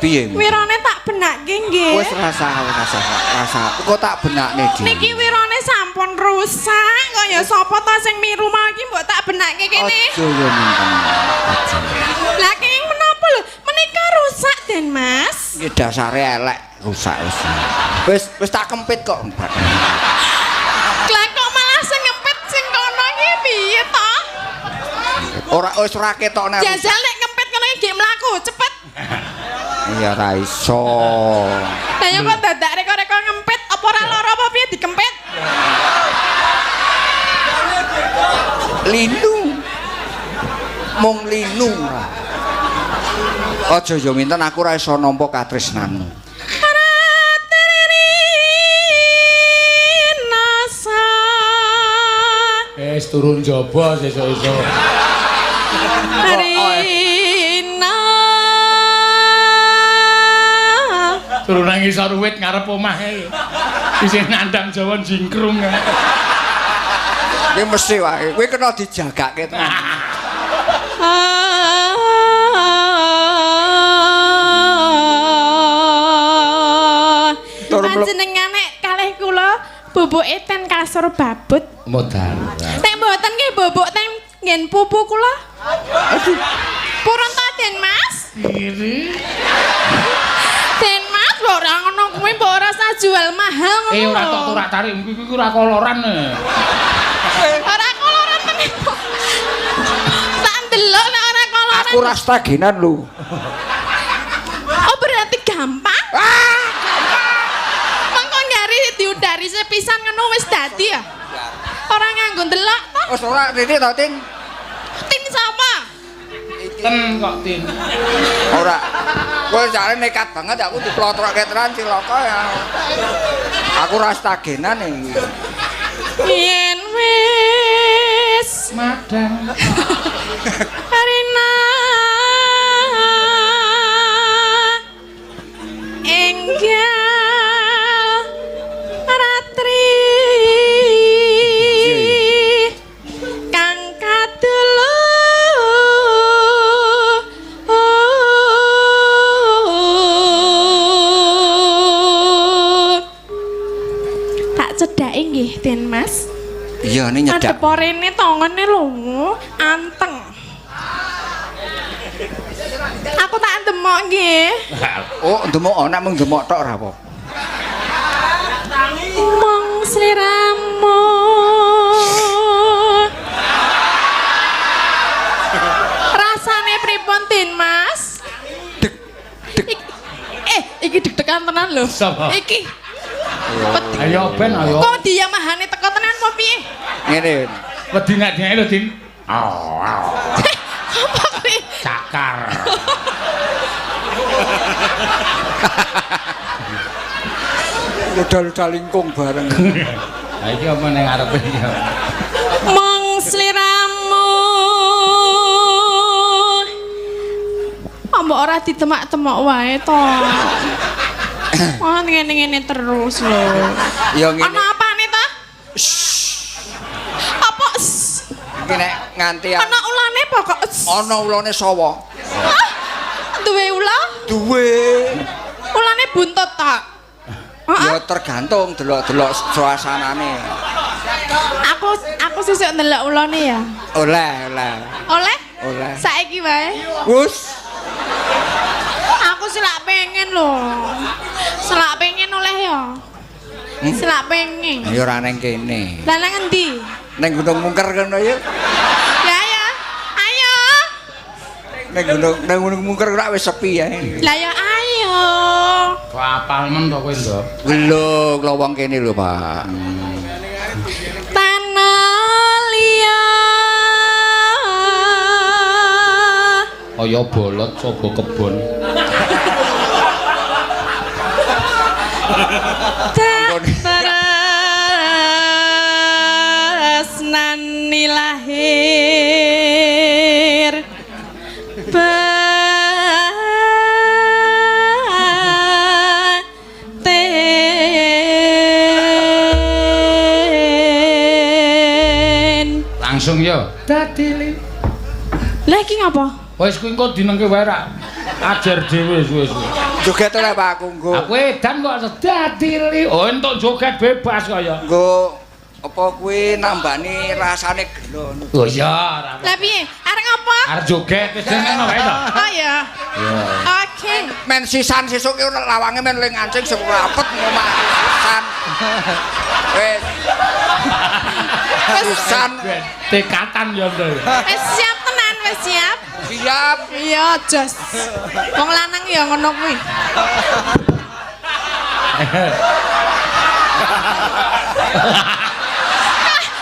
[SPEAKER 3] Piye?
[SPEAKER 2] Wirone tak benakke nggih.
[SPEAKER 3] Wis rasa. Kok tak benakne dhewe.
[SPEAKER 2] Niki wirone sampun rusak, kaya sapa ta sing miru mau iki mbok tak benakke kene.
[SPEAKER 3] Aja yo minten. Aja.
[SPEAKER 2] Lah kenging menapa lho? Menika rusak Den Mas.
[SPEAKER 3] Iki dasare elek rusak wis. Wis tak kempit kok.
[SPEAKER 2] Lah kok malah sing ngempit sing kono iki piye to?
[SPEAKER 3] Ora wis ora ketok nek.
[SPEAKER 2] Jajal nek ngempit kono iki gek mlaku cepet.
[SPEAKER 3] Iya ora iso.
[SPEAKER 2] Lah ya kok dadak reka-reka ngempit apa ora lara apa piye dikempit?
[SPEAKER 3] Linu. Mung linu. Aja yo minten aku ora iso nampa katresnanmu.
[SPEAKER 1] Wis turun jaba sesuk-esuk. Turun nang ngisor wit ngarep omahe. Isih nandang Jawa jingkrung.
[SPEAKER 3] Kuwi mesti wae. Kuwi kena dijagake tenan.
[SPEAKER 2] Panjenengan nek kalih kula boboke ten kasur babut.
[SPEAKER 1] Modar.
[SPEAKER 2] Nek mboten nggih bobok ten nggen pupu kula. Aduh. Purun ta Den Mas?
[SPEAKER 1] Kiri.
[SPEAKER 2] Den Mas mbok ora ngono kuwi mbok ora usah jual mahal ngono.
[SPEAKER 1] Ora tok turak tarik kuwi ora koloran.
[SPEAKER 2] Ora koloran tenan. Tak ndelok nek ora koloran.
[SPEAKER 3] Aku ora stagenan lho.
[SPEAKER 2] Oh berarti gampang? Ah, gampang. Mengko ngari diudari sepisan ngono wis dadi ya. Ora nganggo ndelok to?
[SPEAKER 3] Wis ora rene to, Tin.
[SPEAKER 2] Tin sapa?
[SPEAKER 1] Ten kok Tin.
[SPEAKER 3] Ora. Kowe jare nekat banget aku diplotrokke tenan cilaka ya. Aku ora stagenan iki.
[SPEAKER 2] Yen wis
[SPEAKER 1] madang.
[SPEAKER 2] Rina enggal ratri kang kadulu tak cedhake nggih Den Mas.
[SPEAKER 3] Iya ini nyedak.
[SPEAKER 2] Madhep rene tongone lho anteng. Aku tak ndemok nggih.
[SPEAKER 3] Oh, ndemok ana mung ndemok tok ora apa.
[SPEAKER 2] Mung sliramu. Rasane pripun Tin Mas?
[SPEAKER 3] Deg deg.
[SPEAKER 2] Iki deg-degan tenan lho. Iki.
[SPEAKER 1] Ayo ben ayo.
[SPEAKER 2] Kok diyamahane teko tenan apa piye?
[SPEAKER 3] Ngene.
[SPEAKER 1] Wedi nek dhewe lho, Din.
[SPEAKER 2] Apa kuwi?
[SPEAKER 1] Cakar.
[SPEAKER 3] Ludal-ludal lingkung bareng.
[SPEAKER 1] Ha iki apa ning ngarepe iki?
[SPEAKER 2] Mung sliramu. Mbok ora ditemak-temok wae to. Wah, ngene-ngene terus lho.
[SPEAKER 3] Ya ngene.
[SPEAKER 2] Ana apane ta? Apa?
[SPEAKER 3] Iki nek nganti
[SPEAKER 2] ana ulane apa kok?
[SPEAKER 3] Ana ulane sawa.
[SPEAKER 2] Duwe ula?
[SPEAKER 3] Duwe.
[SPEAKER 2] Ulane buntut ta?
[SPEAKER 3] Ya tergantung delok-delok suasanane.
[SPEAKER 2] Aku sesuk ndelok ulane ya.
[SPEAKER 3] Oleh, oleh.
[SPEAKER 2] Oleh?
[SPEAKER 3] Oleh.
[SPEAKER 2] Saiki wae.
[SPEAKER 3] Wus.
[SPEAKER 2] Aku selak pengen lho. Selak pengen oleh ya. Selak pengen.
[SPEAKER 3] Ya ora neng kene.
[SPEAKER 2] Lah nang endi?
[SPEAKER 3] Neng Gunung Mungker kono ya.
[SPEAKER 2] Ya ya. Ayo.
[SPEAKER 3] Neng Gunung Mungker ora wis sepi ya.
[SPEAKER 2] Lah ya ayo.
[SPEAKER 1] Kok apal men to kowe, Ndok?
[SPEAKER 3] Lho, lowong kene lho, Pak.
[SPEAKER 2] Tanah liya.
[SPEAKER 1] Kaya bolot coba kebon.
[SPEAKER 2] Tak tresnani lahir batin.
[SPEAKER 1] Langsung yo. Dadi.
[SPEAKER 2] Lah iki ngapa?
[SPEAKER 1] Wis kuwi engko dinengke wae rak. Ajar dhewe suwe-suwe.
[SPEAKER 3] Joget oleh Pak aku nggo.
[SPEAKER 1] Aku edan kok dadi li. Oh entuk joget bebas kaya.
[SPEAKER 3] Nggo apa kuwi nambani rasane gelo.
[SPEAKER 1] Oh iya, ora.
[SPEAKER 2] Lah piye? Arep ngopo?
[SPEAKER 1] Arep joget wis jeneng wae to.
[SPEAKER 2] Oh iya.
[SPEAKER 1] Iya.
[SPEAKER 2] Oke.
[SPEAKER 3] Men sisan sesuk ki lawange men ling ngancing sing rapet ngomah sisan. Wis. Sisan
[SPEAKER 1] tekatan ya to.
[SPEAKER 2] Wis siap tenan, wis siap.
[SPEAKER 3] Siap.
[SPEAKER 2] Iya, jos. Wong lanang ya ngono kuwi.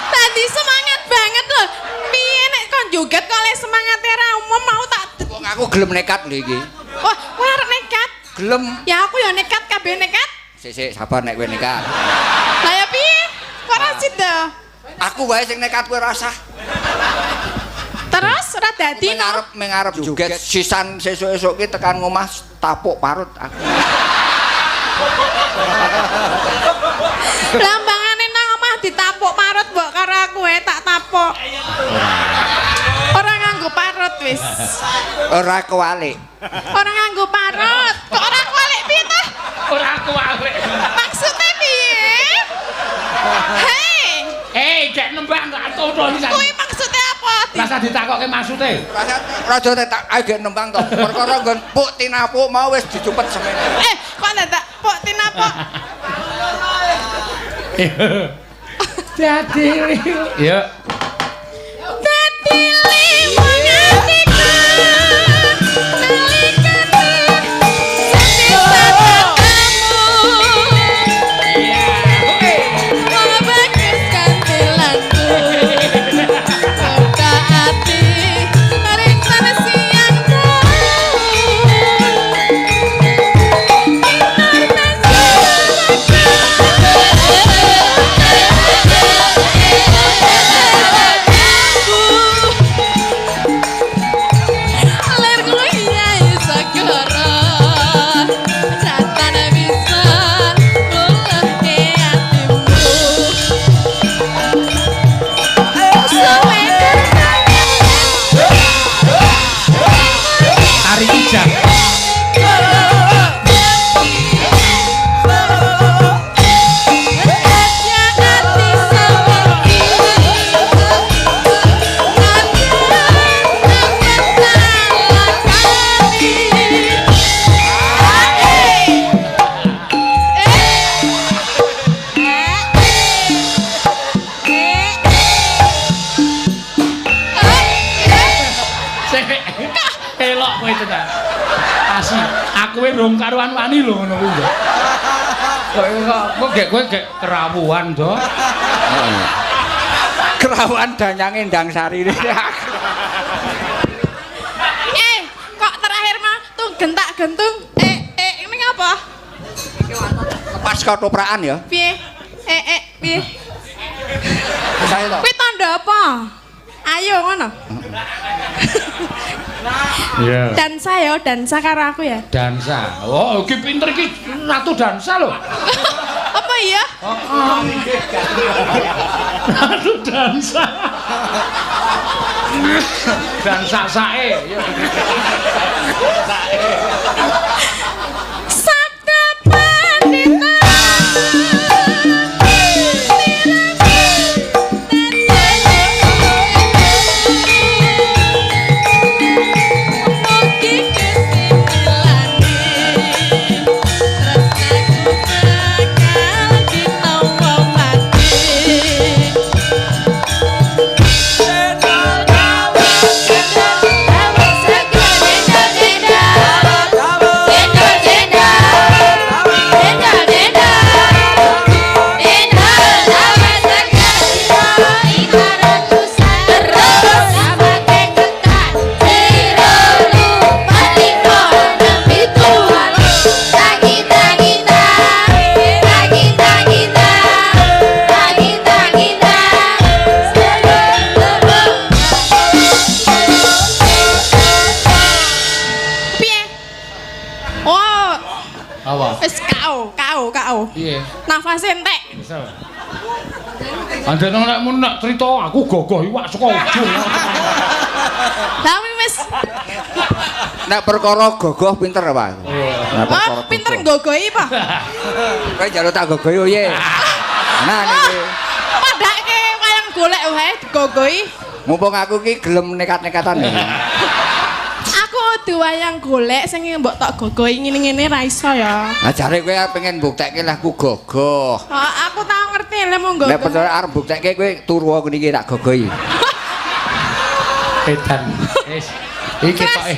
[SPEAKER 2] Tadi semangat banget loh. Piye nek kon joget kok le semangate ra umum mau tak.
[SPEAKER 3] Wong aku gelem nekat lho iki.
[SPEAKER 2] Wah, kowe arep nekat?
[SPEAKER 3] Gelem.
[SPEAKER 2] Ya aku ya nekat, kabeh nekat.
[SPEAKER 3] Sik sik sabar nek kowe nekat.
[SPEAKER 2] Lah ya piye? Kok ora sida?
[SPEAKER 3] Aku wae sing nekat kowe rasah.
[SPEAKER 2] Terus ora dadi no.
[SPEAKER 3] Mengarep joget sisan sesuk-esuk ki tekan ngomah tapuk parut aku.
[SPEAKER 2] Lambangane nang omah ditapuk parut mbok karo aku wae tak tapuk. Ora nganggo parut wis.
[SPEAKER 3] Ora kualik.
[SPEAKER 2] Ora nganggo parut. Kok ora kualik piye ta?
[SPEAKER 1] Ora kualik.
[SPEAKER 2] Maksude piye? Hei.
[SPEAKER 1] Eh, gek nembang gak atono iki.
[SPEAKER 2] Kuwi maksude apa?
[SPEAKER 1] Rasa ditakoke maksude.
[SPEAKER 3] Rasa raja tak ayo gek nembang to. Perkara nggon puk tinapuk mau wis dicupet semene.
[SPEAKER 2] Eh, kok dadak puk tinapuk?
[SPEAKER 1] Dadi ya.
[SPEAKER 2] Dadi wong atiku. Nalikane sepisan ketemu. Wong bagus kantilanku. Kota ati marintan siang dalu.
[SPEAKER 1] Tari kijang. Elok kowe tenan. Asih, aku wis rong karuan wani lho ngono kuwi. Kok kok gek kowe gek kerawuhan to.
[SPEAKER 3] Kerawuhan danyange Ndang Sari.
[SPEAKER 2] Eh, kok terakhir mah tuh gentak-gentung. Eh, ini ngapa?
[SPEAKER 3] Lepas ketoprakan ya.
[SPEAKER 2] Piye? Eh, piye?
[SPEAKER 3] Saya to.
[SPEAKER 2] Kuwi tanda apa? Ayo ngono.
[SPEAKER 1] Iya.
[SPEAKER 2] Dansa ya, dansa karo aku ya.
[SPEAKER 1] Dansa. Oh, iki pinter iki ratu dansa lho.
[SPEAKER 2] Apa iya?
[SPEAKER 1] Heeh. Ratu dansa. Dansa sae.
[SPEAKER 2] Sabda Pandita. Wis KO, KO, KO.
[SPEAKER 1] Piye?
[SPEAKER 2] Nafase entek.
[SPEAKER 1] Bisa. Anjene nek mun nek crita aku gogoh iwak saka ujung.
[SPEAKER 2] Lah wis.
[SPEAKER 3] Nek perkara gogoh pinter, Pak. Nek perkara
[SPEAKER 2] Oh, pinter
[SPEAKER 3] gogoh.
[SPEAKER 2] nggogoi, Pak.
[SPEAKER 3] Kowe njaluk tak gogohi oye. Nah niki.
[SPEAKER 2] Padake wayang golek wae digogoi.
[SPEAKER 3] Mumpung aku ki gelem nekat-nekatan ya.
[SPEAKER 2] Aku kudu wayang golek sing mbok tok gogoi ngene-ngene ra iso ya.
[SPEAKER 3] Lah jare kowe pengen mbuktekke lah aku gogoh.
[SPEAKER 2] Oh, aku tau ngerti lek mau
[SPEAKER 3] Nek
[SPEAKER 2] gogoh.
[SPEAKER 3] percaya arep mbuktekke kowe turu ngene iki tak gogohi.
[SPEAKER 1] Edan. Wis. Iki ketoke.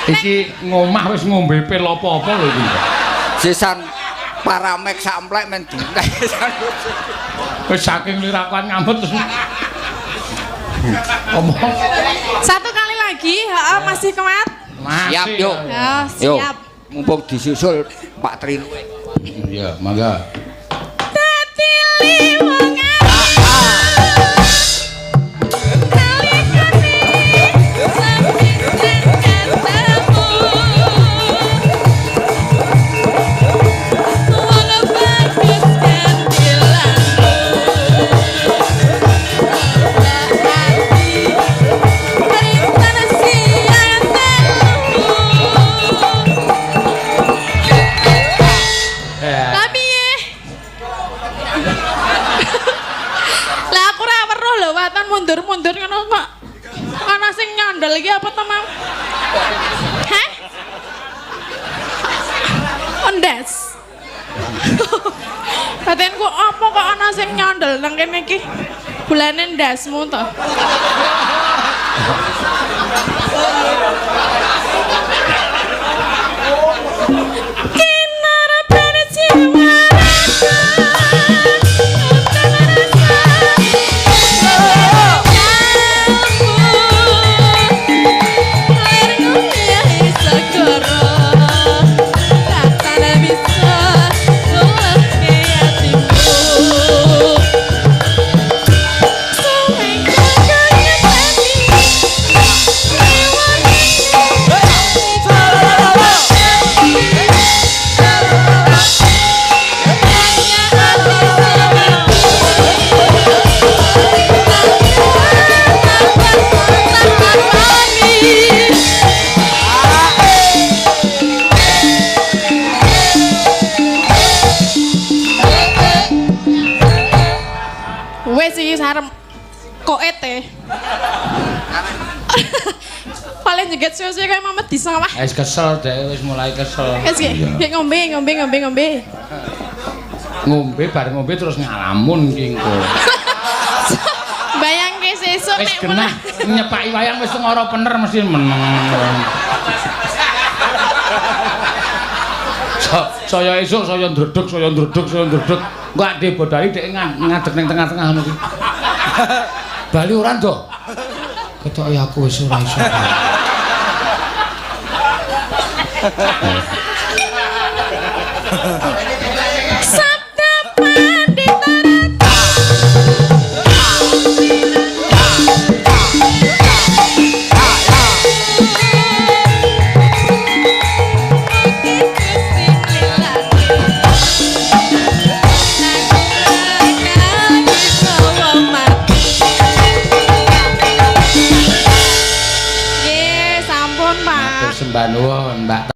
[SPEAKER 1] Iki ngomah wis ngombe pil apa-apa lho iki.
[SPEAKER 3] Sisan paramek samplek men dintek.
[SPEAKER 1] Wis saking lirakuan ngambet terus. Omong.
[SPEAKER 2] Satu kali lagi, heeh, masih kuat.
[SPEAKER 1] Masih.
[SPEAKER 3] Siap yo.
[SPEAKER 2] Ya,
[SPEAKER 3] Yo.
[SPEAKER 2] siap.
[SPEAKER 3] Mumpung disusul Pak Triluwe.
[SPEAKER 1] Iya, mangga.
[SPEAKER 2] Dadi wong nalikane sepisan ketemu. Wong bagus kandilanmu. Ati rintan siang telu.
[SPEAKER 1] Eh,
[SPEAKER 2] Lah piye? Lah aku ora weruh lho waton mundur-mundur ngono kok. Ana sing nyondol iki apa to, Mam? Hah? Ondes. Batinku apa kok ana sing nyondol nang kene iki? Bulane ndasmu to. Kinara berjiwa rasa, untuk rasa kamu. Lirku yai segoro, tak bisa ngulehke atiku. Suwe kakak ngepeti, Wes iki sarem koet e. Paling jeget suwe-suwe kaya mamet di sawah.
[SPEAKER 1] Wis kesel dhek wis mulai kesel.
[SPEAKER 2] Wes ki,
[SPEAKER 1] Iya.
[SPEAKER 2] ki ngombe, ngombe, ngombe, ngombe.
[SPEAKER 1] Ngombe bar ngombe terus ngalamun ki engko.
[SPEAKER 2] Bayangke sesuk
[SPEAKER 1] Wis
[SPEAKER 2] nek
[SPEAKER 1] genah nyepaki wayang wis ora pener mesti meneng. Saya esuk saya ndredeg, saya ndredeg, saya ndredeg. Engko ade bodali dhek ngadeg ning tengah-tengah ngono ki. Bali ora, Ndok. Ketoke aku wis ora iso.
[SPEAKER 2] Sabda Pandita Ratu. Mugi Gusti nglilani. Aku bakal dibawa mati. Nggih, sampun, Pak.
[SPEAKER 1] Matur sembah nuwun, Mbak.